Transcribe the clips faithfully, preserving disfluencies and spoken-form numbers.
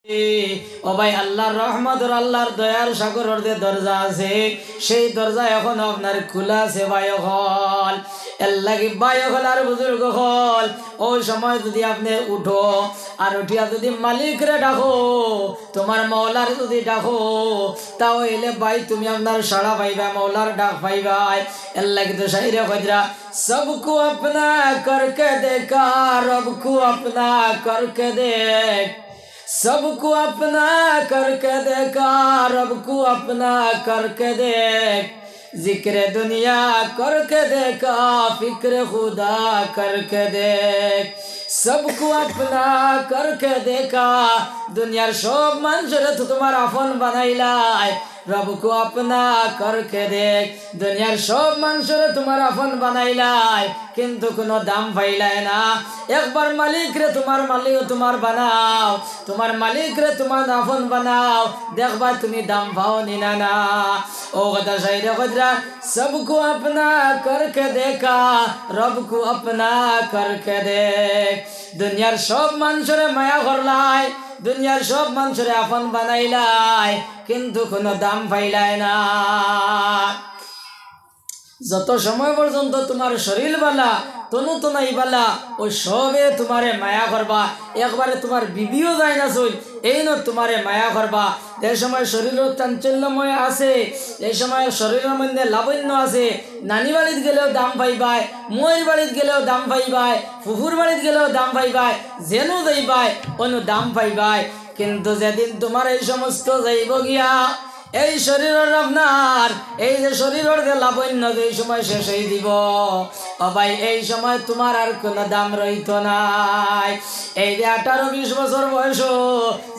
ও ভাই, আল্লার রহমতর, আল্লার দয়ার সাগরর যে দরজা আছে, সেই দরজা এখনো আপনার খুলা আছে ভাই অকল। এরলাগি ভাই অকল আর বুজুর্গ অকল, অউ সময় যুদি আপনে উঠো আর উঠিয়া যুদি মালিকরে ডাকো, তুমার মওলারে যুদি ডাকো, তা অইলে ভাই তুমি আপনার সাড়া পাইবায়, মওলার ডাক পাইবায়। এরলাগি তো শাইরে কইরা, سب کو اپنا کر کے دیکھا، رب کو اپنا کر کے دیکھ۔ سب کو اپنا کر کے دیکھا، رب کو اپنا کر کے دیکھ۔ ذکر دنیا کر کے دیکھا، فکر خدا کر کے دیکھ۔ سب کو اپنا کر کے دیکھا، দুনিয়ার সব মানষরে তো তুমার আপন বানাইলায়, رب کو اپنا کر کے دیکھ। দুনিয়ার সব মানষরে তুমার আপন বানাইলায়, কিন্তু কুনু দাম পাইলায় না। একবার মালিকরে তুমার মালিক, তুমার বানাও, তুমার মালিকরে তুমার আপন বানাও, দেখবায় তুমি দাম পাও নি না না। অউ কথা শাইরে কইরা, سب کو اپنا کر کے دیکھا، رب کو اپنا کر کے دیکھ۔ দুনিয়ার সব মানষরে মায়া করলায়, দুনিয়ার সব মানষরে আপন বানাইলায়, কিন্তু কুনু দাম পাইলায় না। যত সময় পর্যন্ত তুমার শরীর বালা, তনু তনাই বালা, অউ সবে তুমারে মায়া করবা। একবারে তুমার বিবিও যায় না চইল, এইনও তুমারে মায়া করবা। যে সময় শরীরর চাঞ্চল্যময় আছে, যে সময় শরীরর মধ্যে লাবণ্য আছে, নানি বাড়িত গেলেও দাম পাইবায়, মইর বাড়িত গেলেও দাম পাইবায়, ফুফুর বাড়িত গেলেও দাম পাইবায়, যেনু যাইবায়, অনু দাম পাইবায়। কিন্তু যেদিন তুমার এই সমস্ত যাইবো গিয়া, এই শরীরর আপনার, এই যে শরীরর যে লাবণ্য যে সময় শেষ অই দিবো, ও ভাই, এই সময় তুমার আর কুনু দাম রইতো নায়। এই যে আঠারো বিশ বছর বয়সো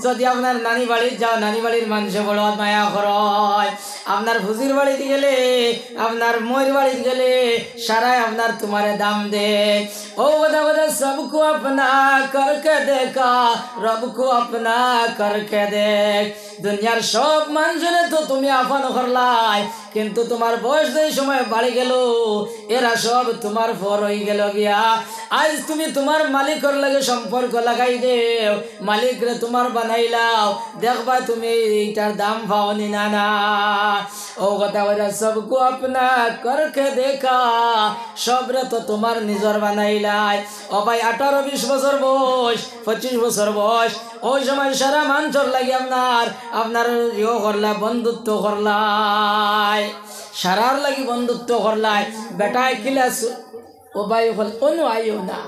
যুদি আপনার নানি বাড়িত যাও, নানি বাড়ির মানষে বড় মায়া করইন, আপনার ফুফুর বাড়িত গেলে, আপনার মইর বাড়িত গেলে, সারায় আপনার তুমারে দাম দেইন। অউ কথা কইরা, سب کو اپنا کر کے دیکھا، رب کو اپنا کر کے دیکھ। দুনিয়ার সব মানষরে তো তুমি আপন করলায়, কিন্তু তুমার বয়স যেই সময় বাড়ি গেলো, এরা সব তুমার পর অই গেলো গিয়া। আইজ তুমি তুমার মালিকর লগে সম্পর্ক লাগাই দেও, মালিকরে তুমার বানাইলাও, দেখবায় তুমি ইটার দাম পাও নি না না। অউ কথা কইরা, سب کو اپنا کر کے دیکھا, সবরে তো তুমার নিজর বানাইলায়। ও ভাই, আঠারো বিশ বছর বয়স, পঁচিশ বছর বয়স, অউ সময় সারা মানষর লাগি আপনার, আপনার ইয়ো করলায়, বন্ধুত্ব করলায়, সারার লাগি বন্ধুত্ব করলায়। বেটায় কিলা সু-, ও ভাই অকল, অনু আইও না,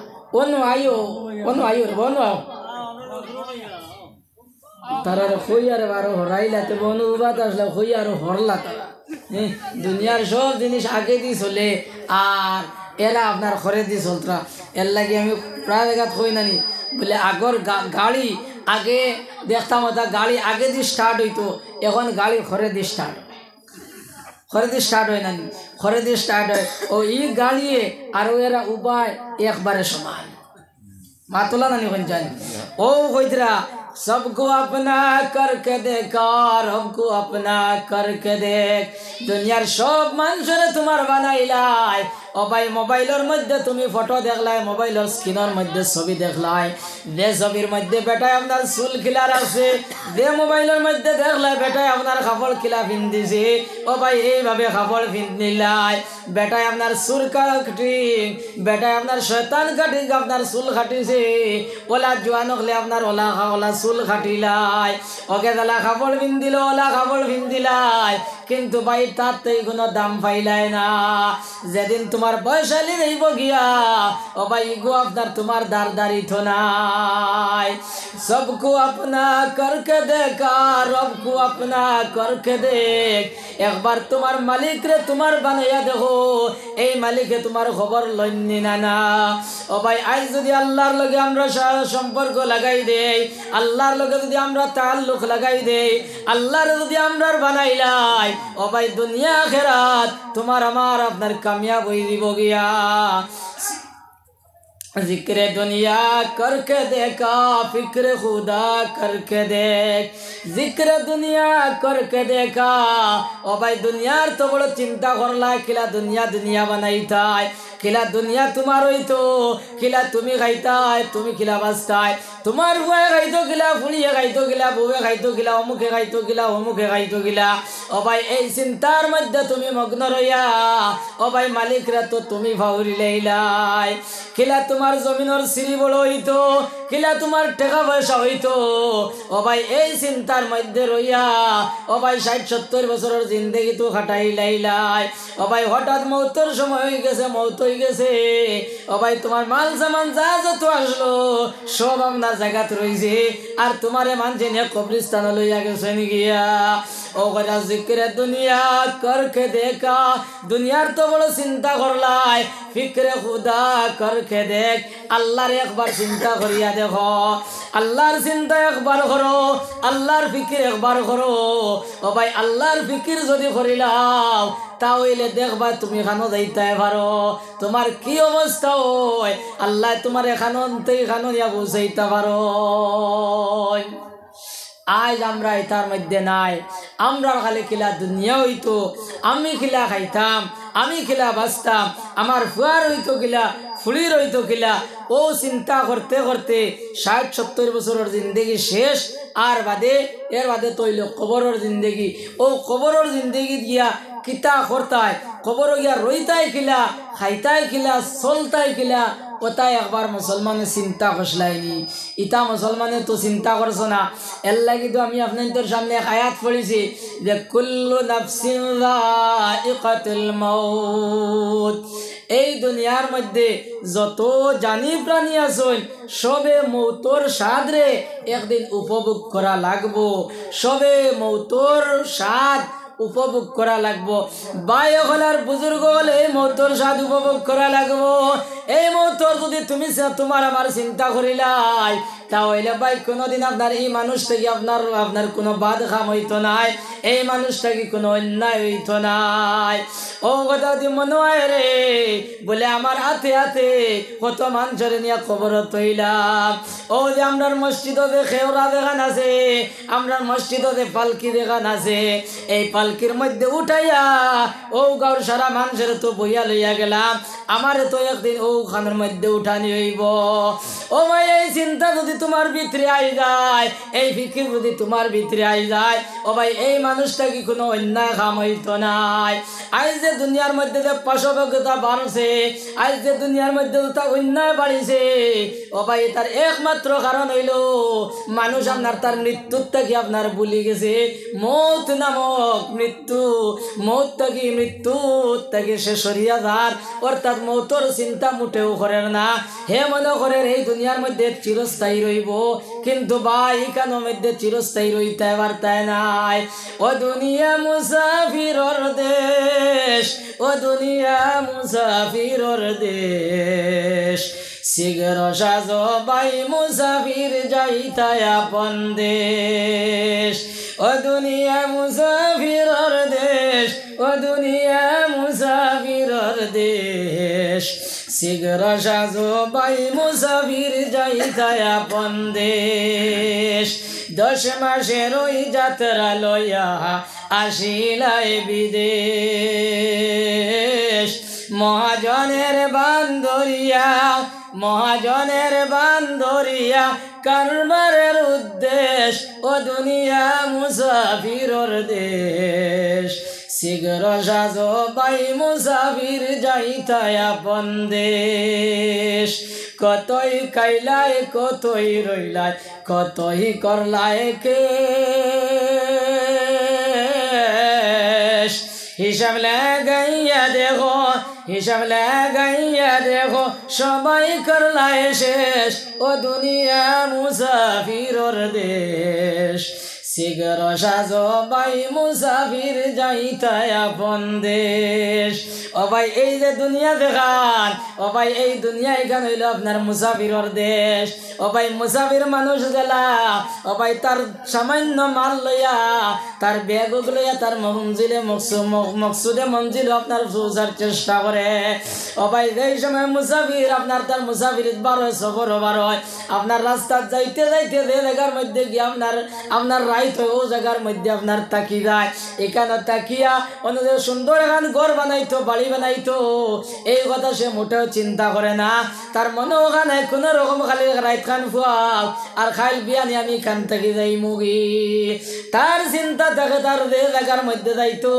অনু আইও, অনু আইও রে, অনু আও। তারারে কইয়ারে বারো হরাইলা, তে বনু উবাত আসলা, কইয়ারে হরলা তারা। হ্যাঁ, দুনিয়ার সব জিনিস আগেদি চলে, আর এরা আপনার খরেদি চলতরা। এরলাগি আমি প্রায় জাগাত কই না নি, বুলে আগর গা-, গাড়ি আগে দেখতাম, অতা গাড়ি আগেদি start অইতো, এখন গাড়ি খরেদি start। খরেদি start অয় না নি, খরেদি start অয়। অউ ই গাড়িয়ে আর অউ এরা উবায় একবারে সমান। মাতলা নানি কইন জানি। অউ কইতরা, سب کو اپنا کر کے دیکھا، رب کو اپنا کر کے دیکھ। দুনিয়ার সব মানষরে তুমার বানাইলায়। ও ভাই, মোবাইলর মধ্যে তুমি ফটো দেখলায়, মোবাইলর screenর মধ্যে ছবি দেখলায়, যে ছবির মধ্যে বেটায় আপনার চুল কিলা রাখছে, যে মোবাইলর মধ্যে দেখলায় বেটায় আপনার কাপড় কিলা পিন্দিছে, ও ভাই, এইভাবে কাপড় পিন্দিলায়। বেটায় আপনার চুল কা-, cutting, বেটায় আপনার শয়তান cutting আপনার চুল কাটিছে। অলা জুয়ান অকলে আপনার অলা কা-, অলা চুল কাটিলায়। অগে যেলা কাপড় পিন্দিলো, অলা কাপড় পিন্দিলায়। কিন্তু ভাই, তার তো কুনু দাম পাইলায় না। যেদিন তুমার বয়স আলি যাইবো গিয়া, ও ভাই, ইগু আপনার তুমার দার দারিতো নায়। سب کو اپنا کر کے دیکھا، رب کو اپنا کر کے دیکھ। একবার তুমার মালিকরে তুমার বানাইয়া দেখো, এই মালিকে তুমার খবর লইন নি না না। ও ভাই, আইজ যুদি আল্লার লগে আমরা স-, সম্পর্ক লাগাই দেই, আল্লার লগে যুদি আমরা তাল্লুক লাগাই দেই, আল্লারে যুদি আমরার বানাইলাই, ও ভাই, দুনিয়া আখেরাত তুমার আমার আপনার কামিয়াব অই যিবো গিয়া। ذکر دنیا کر کے دیکھا، فکر خدا کر کے دیکھ۔ ذکر دنیا کر کے دیکھا। ও ভাই, দুনিয়ার তো বড় চিন্তা করলা, কিলা দুনিয়া দুনিয়া বানাইতায়। কিলা দুনিয়া তুমার অইতো, কিলা তুমি খাইতায়, তুমি কিলা বাঁচতায়, তুমার ফুয়ায় খাইতো কিলা, ফুড়িয়ে খাইতো কিলা, বউয়ে খাইতো কিলা, অমুকে খাইতো কিলা, অমুকে খাইতো কিলা। ও ভাই, এই চিন্তার মধ্যে তুমি মগ্ন রইয়া, ও ভাই, মালিকরে তো তুমি ফাউরি লাইলায়। কিলা তুমার জমিনর সিঁড়ি বড় অইতো, কিলা তুমার টেকা পয়সা অইতো। ও ভাই, এই চিন্তার মধ্যে রইয়া, ও ভাই, ষাইট সত্তইর বছরর জিন্দেগি তো কাটাই লাইলায়। ও ভাই, হঠাৎ মউতর সময় অইগেছে, মউত অইগেছে। ও ভাই, তুমার মাল সামান যা যত আছলো, সব আপনার জাগাত রইছে, আর তুমারে মানষে নিয়া কবরিস্তানো লইয়া গেছইন গিয়া। ও কইরা জিক্রে দুনিয়া করকে দেখা, দুনিয়ার তো বড় চিন্তা করলায়, ফিক্রে খুদা করকে দেখ, আল্লারে একবার চিন্তা করিয়া দেখো, আল্লার চিন্তা একবার করো, আল্লার ফিকির একবার করো। ও ভাই, আল্লার ফিকির যুদি করিলাও, তা অইলে দেখবায় তুমি কানো যাইতায় পারো, তুমার কি অবস্থা অয়, আল্লায় তুমারে কানো আনতে কানো নিয়া পৌঁছাইতা পারো। আইজ আমরা ইতার মধ্যে নাই। আমরার খালি কিলা দুনিয়া অইতো, আমি কিলা খাইতাম, আমি কিলা বাঁচতাম, আমার ফুয়ার অইতো কিলা, ফুড়ির অইতো কিলা, অউ চিন্তা করতে করতে ষাইট সত্তইর বছরর জিন্দেগি শেষ। আর বাদে, এর বাদে তো অইলো কবরর জিন্দেগি। অউ কবরর জিন্দেগিত গিয়া কিতা করতায়, কবরো গিয়া রইতায় কিলা, খাইতায় কিলা, চলতায় কিলা, অতা একবার মুসলমানে চিন্তা করছলায়নি? ইতা মুসলমানে তো চিন্তা করছো না। এরলাগি তো আমি আপনাইনতর সামনে এক আয়াত পড়ছি যে, "কুল্লু নাফসিন যায়িকাতুল মাউত।" এই দুনিয়ার মধ্যে যত জানি প্রাণী আছইন, সবে মউতর স্বাদরে একদিন উপভোগ করা লাগবো। সবে মউতর স্বাদ উপভোগ করা লাগবো। ভাই অকল আর বুজুর্গ অকল, এই মউতর স্বাদ উপভোগ করা লাগবো। এই মউতর যুদি তুমি চি-, তুমার আমার চিন্তা করিলায়, তা অইলে ভাই কুনুদিন আপনার ই মানুষ থাকি আপনার, আপনার কুনু বাদ কাম অইতো নায়, এই মানুষ থাকি কুনু অন্যায় অইতো নায়। অউ কথা যুদি মনো অয় রে, বুলে আমার আতে আতে কত মানষরে নিয়া কবরো থইলাম। অউ যে আমরার মসজিদো যে খেওরা যেখান আছে, আমরার মসজিদো যে পালকি যেখান আছে, এই পালকির মধ্যে উঠাইয়া অউ গাউর সারা মানষরে তো বইয়া লইয়া গেলাম, আমারে তো একদিন অউখানর মধ্যে উঠানি অইবো। ও ভাই, এই চিন্তা যুদি তুমার ভিতরে আই যায়, এই ফিকির যুদি তুমার ভিতরে আই যায়, ও ভাই, এই মানুষ থাকি কুনু অন্যায় কাম অইতো নায়। আইজ যে দুনিয়ার মধ্যে যে পাশবিকতা বাড়ছে, আইজ যে দুনিয়ার মধ্যে যেতা অন্যায় বাড়িছে, ও ভাই, ইতার একমাত্র কারণ অইলো মানুষ আপনার তার মৃত্যুর থাকি আপনার ভুলি গেছে। মউত নামক মৃত্যু, মউত থাকি, মৃত্যু থাকি সে সরিয়া যার, অর্থাৎ মউতর চিন্তা মুটেও করের না। হে মনো করের এই দুনিয়ার মধ্যে চিরস্থায়ী রইবো, কিন্তু ভাই, ইখানর মধ্যে চিরস্থায়ী রইতায় পারতায় নায়। ও দুনিয়া মুসাফিরর দেশ, ও দুনিয়া মুসাফিরর দেশ, শীঘ্র সাজো ভাই মুসাফির যাইতায় আপন দেশ। ও দুনিয়া মুসাফিরর দেশ, ও দুনিয়া মুসাফিরর দেশ, শীঘ্র সাজো ভাই মুসাফির যাইতায় আপন দেশ। দশ মাসের ওই যাত্রা লইয়া আসিলায় বিদেশ। মহাজনের বান্দরিয়া, মহাজনের বান্দরিয়া, কারবারের উদ্দেশ, ও দুনিয়া মুসাফিরর দেশ। শীঘ্র সাজো ভাই মুসাফির যাইতায় আপন দেশ। কতই খাইলায়, কতই রইলায়, কতই করলায় কেশ। হিসাব লাগাইয়া দেখো, হিসাব লাগাইয়া দেখো, সবাই করলায় শেষ। ও দুনিয়া মুসাফিরর দেশ, শীঘ্র সাজো ভাই মুসাফির যাইতায় আপন দেশ। ও ভাই, এই যে দুনিয়া যেখান, ও ভাই, এই দুনিয়া ইখান অইলো আপনার মুসাফিরর দেশ। ও ভাই, মুসাফির মানুষ যেলা, ও ভাই, তার সামান্য মাল লইয়া, তার ব্যাগ লইয়া তার মঞ্জিলে মকসু-, মক-, মকসুদে মঞ্জিল আপনার পৌঁছার চেষ্টা করে। ও ভাই, যেই সময় মুসাফির আপনার তার মুসাফিরিত বার অয়, সফরো বার অয়, আপনার রাস্তাত যাইতে যাইতে যে জাগার মধ্যে গিয়া আপনার, আপনার তো অউ জাগার মধ্যে আপনার থাকি যায়, ইখানো থাকিয়া অন্য যে সুন্দর এখান ঘর বানাইতো, বাড়ি বানাইতো, এই কথা সে মোটেও চিন্তা করে না। তার মনো অখান কোনো রকম খালি রাইত খান ফুয়াও, আর খাইল বিয়ানি আমি ইখান থাকি যাইমুগি। তার চিন্তা থাকে তার যে জাগার মধ্যে যাইতো,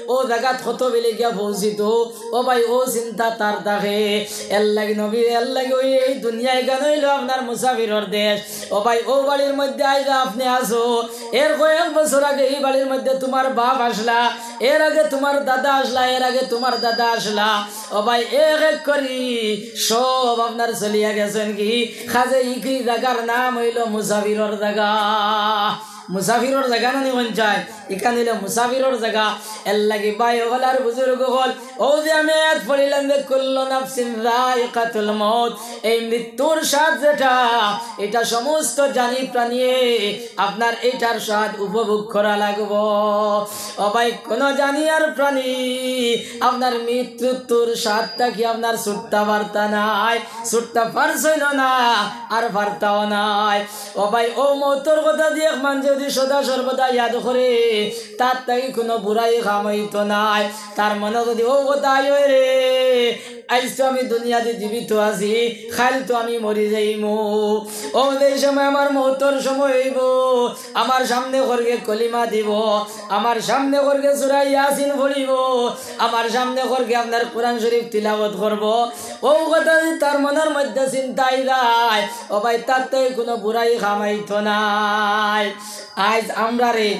অউ জাগাত কত বেলে গিয়া পৌঁছিতো, ও ভাই, অউ চিন্তা তার থাকে। এর লাগি নবী, এর লাগি অউ এই দুনিয়া ইখান অইলো আপনার মুসাফিরর দেশ। ও ভাই, অউ বাড়ির মধ্যে আইজ আপনে আছো, এর কয়েক বছর আগে ই বাড়ির মধ্যে তুমার বাপ আছলা, এর আগে তুমার দাদা আছলা, এর আগে তুমার দাদা আছলা। ও ভাই, এক এক করি সব আপনার চলিয়া গেছইন গি। কাজে ই জাগার নাম অইলো মুসাফিরর জাগা। মুসাফিরর জাগা নানি কইন চাই, ইখান অইলো মুসাফিরর জাগা। এর লাগি ভাই অকল আর বুজুর্গ অকল, অউ যে আমি আয়াত পড়িলাম যে কুল্লু নাফসিন যায়িকাতুল মাউত, এই মৃত্যুর স্বাদ যেটা, ইটা সমস্ত জানি প্রাণীয়ে আপনার ইটার স্বাদ উপভোগ করা লাগবো। ও ভাই, কোনো জানি আর প্রাণী আপনার মৃত্যুর স্বাদ থাকি আপনার ছুটতা পারতা নায়, ছুটতা পারছইন না, আর পারতাও নায়। ও ভাই, অউ মউতর কথা দিয়া এক মানষে যদি সদা সর্বদা ইয়াদ করে, তার থাকি কোনো বুরাই কাম অইতো নায়। তার মনো যদি অউ কথা আয়, "ওই রে, আইজ তো আমি দুনিয়াত জীবিত আছি, কাইল তো আমি মরি যাইমু।" অউ যে সময় আমার মউতর সময় অইবো, আমার সামনে করগে কলিমা দিবো, আমার সামনে করগে সূরা ইয়াসিন পড়িবো, আমার সামনে করগে আপনার কোরআন শরীফ তিলাওয়াত করবো। অউ কথা যদি তার মনর মধ্যে চিন্তা আই যায়, ও ভাই, তার থাকি কোনো বুরাই কাম অইতো নায়। আইজ আমরারে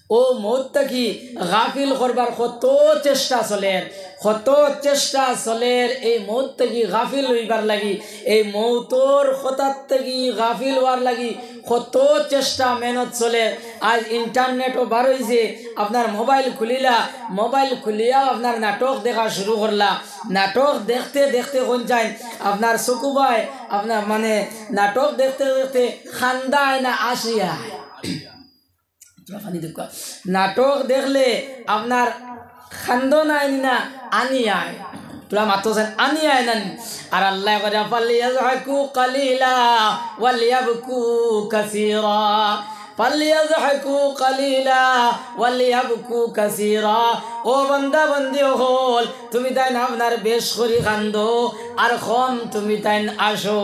অউ মউত থাকি গাফিল করবার কত চেষ্টা চলের, কত চেষ্টা চলের এই মউত থাকি গাফিল অইবার লাগি, এই মউতর কথার থাকি গাফিল অওয়ার লাগি কত চেষ্টা মেহনত চলের। আইজ internet-ও বার অইছে, আপনার mobile খুলিলা, mobile খুলিয়াও আপনার নাটক দেখা শুরু করলা। নাটক দেখতে দেখতে কইন চাইন আপনার চকু বায়, আপনার মানে নাটক দেখতে দেখতে কান্দা আয় না আসি আয়। তোরা পানি দেখো। নাটক দেখলে আপনার কান্দন আয় না আনি আয়? তোরা মাতো চাইন আনি আয় না নি? আর আল্লায় কইরা, "ফালিয়াযহাকু কালিলা ওয়ালিয়াবকু কাসীরা।" "ফালিয়াযহাকু কালিলা ওয়ালিয়াবকু কাসীরা।" ও বান্দা বান্দি অকল, তুমি তাইন আপনার বেশ করি কান্দো, আর কম তুমি তাইন আসো।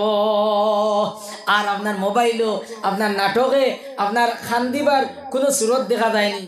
আর আপনার mobile-ও, আপনার নাটকে আপনার কান্দিবার কোনো সুরত দেখা যায়নি।